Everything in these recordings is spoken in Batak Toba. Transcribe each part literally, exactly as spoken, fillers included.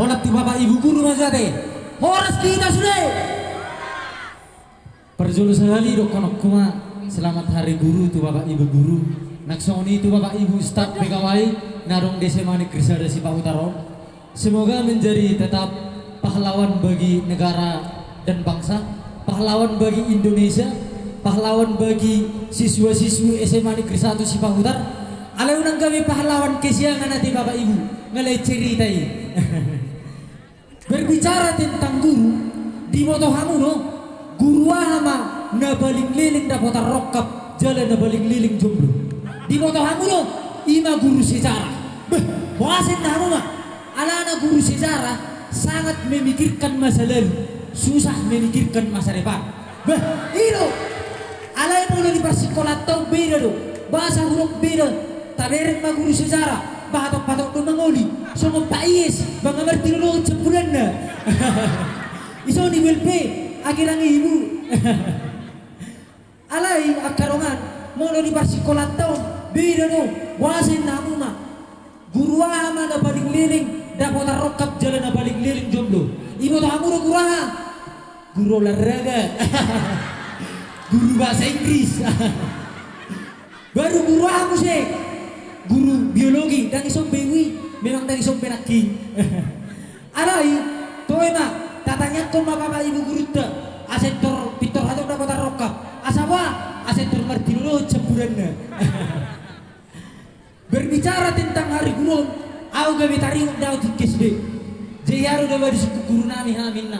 Horas tu Bapak Ibu guru ma jo ate. Horas tu hita sude. Parjolo sahali dohononku ma selamat hari guru tu Bapak Ibu guru. Nang songon i tu Bapak Ibu staf pegawai na adong di S M A Negeri Sada Sipahutar on. Semoga menjadi tetap pahlawan bagi negara dan bangsa, pahlawan bagi Indonesia, pahlawan bagi siswa-siswi S M A Negeri Satu Sipahutar. Alai unang gabe pahlawan kesiangan ate Bapak Ibu, nga lain cerita i. Berbicara tentang guru, diboto hamu do, guru aha ma na paling leleng dapotan rongkap jala na paling leleng jomblo? Diboto hamu do, i ma guru sejarah. Beh, boasa inna hamu ma? Alana guru sejarah sangat memikirkan masa lalu, susah memikirkan masa depan. Beh, i do. Alai molo di parsikolaan taon beda do. Boasa hurang beda? Tabereng ma guru sejarah, bahaton-bahaton do mangoli. Songon Pak Ies, banga martiloloan sambulanna. Iso ni belpe, akhirang ibu. Alai angka dongan, molo di parsikolaan taon beda do. Boasa inna hamu ma? Guru aha ma na paling leleng dapotan rongkap jala na paling leleng jomblo? Iboto hamu do guru aha? Guru olahraga. Guru bahasa Inggris. Baru guru aha muse? Guru biologi. Dang isombe ui. Memang dang isombe nangkin. Alai, toe ma, tatangiangkon ma Bapak Ibu gurunta, asa pintor, pintor hatop dapotan rongkap. Asa boha? Asa pintor martiloloan sambulanna. Berbicara tentang hari guru on, au gabe taringot do au tingki S D. Jadi adong do ba disungkun guru nami hami inna.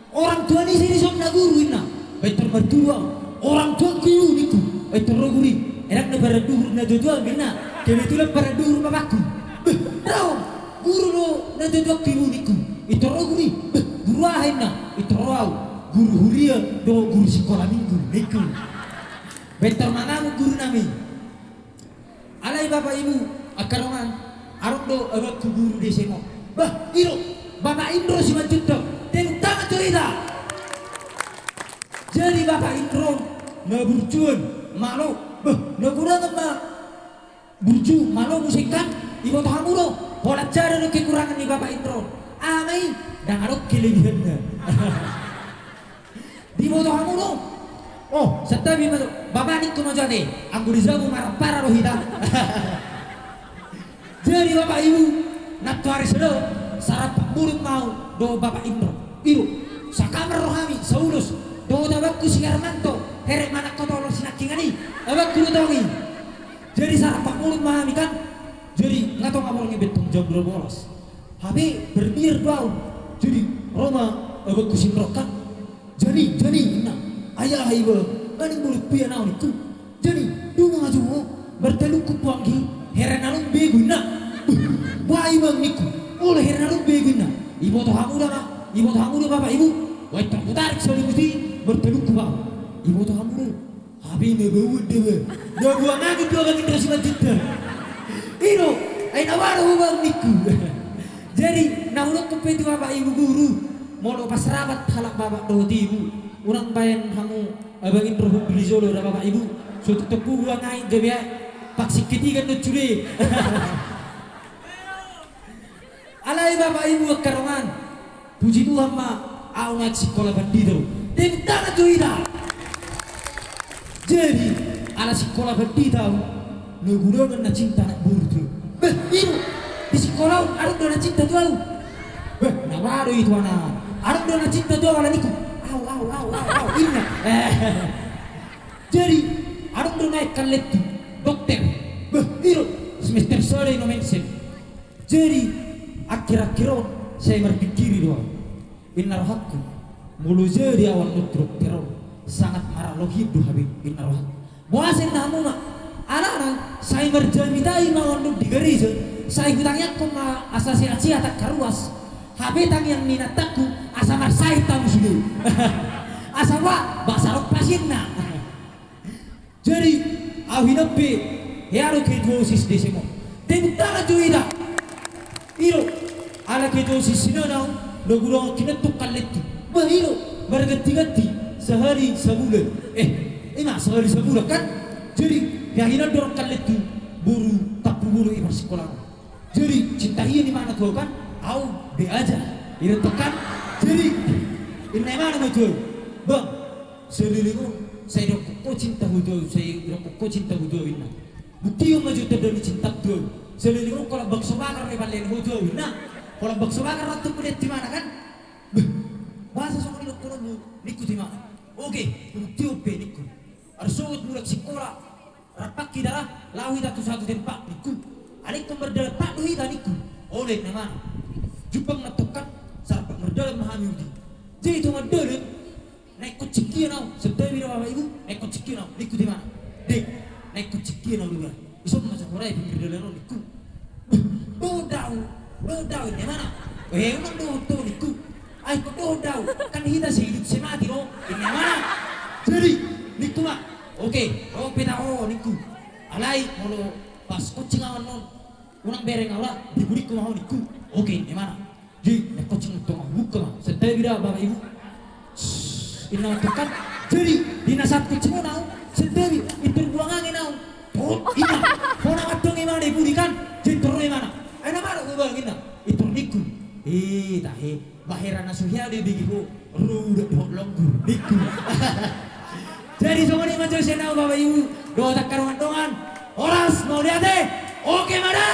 Orang tua ni sini sonna guru inna. Pintor marturu au. Orang tuaku ibu ningku. Pintor ro guru i. Enak na paranduhur na tuatua inna. Kebetulan paranduhur bapakku. Beh, ro. Guru do na tuatuaku ibu ningku. Pintor ro guru i. Beh, guru aha inna? Pintor ro au. Guru huria do guru sikola minggu ningku. Pintor mangamuk guru nami. Alai Bapak Ibu, angka dongan, adong do abangku guru di S M A on. Bah, i do, Bapak Indro Simanjuntak, tepuk tangan jo hita. Jadi Bapak Indro on, na burjuan, malo, bah, na godang ma burju, malo muse kan, iboto hamu do, holan jala do kekurangan ni Bapak Indro on. Aha ma i, ndang adong kelebihanna. Diboto hamu do. Oh, santabi ma jo. Bapak ningku ma jo ate. Anggo di jabu marampara do hita. Jadi Bapak Ibu, nantoari sada, sarampak mulut ma au dohot Bapak Indro. I do, sakamar do hami, saulos. Dohot abangku si Hermanto, herek manangko tolong sinangkingan i. Abangku do tong i. Jadi sarampak mulut ma hami kan. Jadi nga tong aborngin be tong jam dua belas. Hape berbiar do au. Jadi ro ma abangku si Indro kan. Jani, jani, inna. Ai aha iba? Nga nimbolongku ia na au ningku. Jani, dung ma jo ho. Martalungkup ho anggi. Hera na ro begu inna. Bah, boha iba ningku. Olo hera na ro begu inna. Iboto hamu do ma. Iboto hamu do Bapak Ibu. Wai, tarputarik saluhut i. Martalungkup ho. Iboto hamu do. Hape na bauan do ba. Na buang angin do Abang Indro Simanjuntak. I do, ai na boha do ho Bang ningku. Jadi na hudokkon pe tu Bapak Ibu guru, molo pas rapat halak bapak dohot ibu, unang baen hamu Abang Indro humbili jolo da Bapak Ibu. So tongtong buang angin gabe paksingkit ikan do sude. Alai Bapak Ibu angka dongan, puji Tuhan ma, au naek sikola pandita do. Tepuk tangan jo hita. Jadi ala sikola pandita au, na godang na cinta anak boru tu. Beh, i do. Di sikola on adong do na cinta tu au? Beh, na boha do i tu anak? Adong do na cinta tu au ala ningku. Au, au, au, au, au, inna. Eh. Jadi adong do naek kalletu dokter. Beh, i do. Semester sada i na mention. Jadi akhir-akhir on sai marpingkiri do au. Inna rohangku, molo jadi au annon tu dokter on, sangat maralohi do hape, inna rohangku. Boasa inna hamu ma? Alana sai marjamita i ma au annon di gareja, sai hutangiangkon ma asa sehat-sehat angka ruas. Hape tangiang ni inantangku asa marsahit hamu sude. Asa boha, asa adong pasienna. Jadi au hian pe hea do ketosis di S M A on. Tepuk tangan jo hita. I do, ala ketosis hian au, na godang hian tong kalletu. Bah, i do, marganti-ganti sahali sabulan. Eh, i ma sahali sabulan kan. Jadi hea hian do kalletu boru Tampubolok i parsikolaan. Jadi cinta hian i ma na tu au kan. Au be aja. Inna tongkan. Jadi, inna imana ma tu au. Bang, saleleng on, sai didokkon ho cinta ho tu au, sai didokkon ho cinta ho tu au inna. Buktion ma jo tanda ni cinta tu au. Saleleng on holan bakso bakar do palean ho tu au inna. Holan bakso bakar do antong huliat tu imana kan. Beh, boasa songon i dokkon ho ningku tu imana. Oke, buktion pe ningku. Arsogot mulak sikola. Rap hita ra, laho hita tu satu tempat ningku. Alai ingkon mardalan pat do hita ningku. Olo inna imana. Jumpang na tongkan, sarap mardalan ma hami udi. Jadi tonga dalan, naeng tingki au, santabi da bapak ibu, naeng tingki au, ningku tu imana. Dek, naeng tingki au do ba. Ison ma sahora i pinggir dalan on ningku. Dohot do au, dohot do au inna imana. Eh, unang dohot ho ningku. Ai ingkon dohot do au, kan hita sehidup semati do, inna imana. Jadi, ningku ma. Oke, dohot pe taho ningku. Alai, molo pas koncing au annon, unang bereng au ra, dibulingku ma ho ningku. Oke, inna imana. Jadi, naeng koncing antong au, buka ma. Santabi da bapak ibu. Inna tongkan. Jadi, di na saat koncing on au, santabi, pintor buang angin au. Tot, inna. Hona antong imana di pudi kan, jadi pintor imana. Ai na maro ho bang inna. Pintor ningku. Eh, tahe. Bahera na so hea do ibege ho. Ro uda dohot longgur ningku. Jadi songon i ma jo sian au bapak ibu. Dohot angka dongan-dongan. Horas, mauliate. Oke ma da.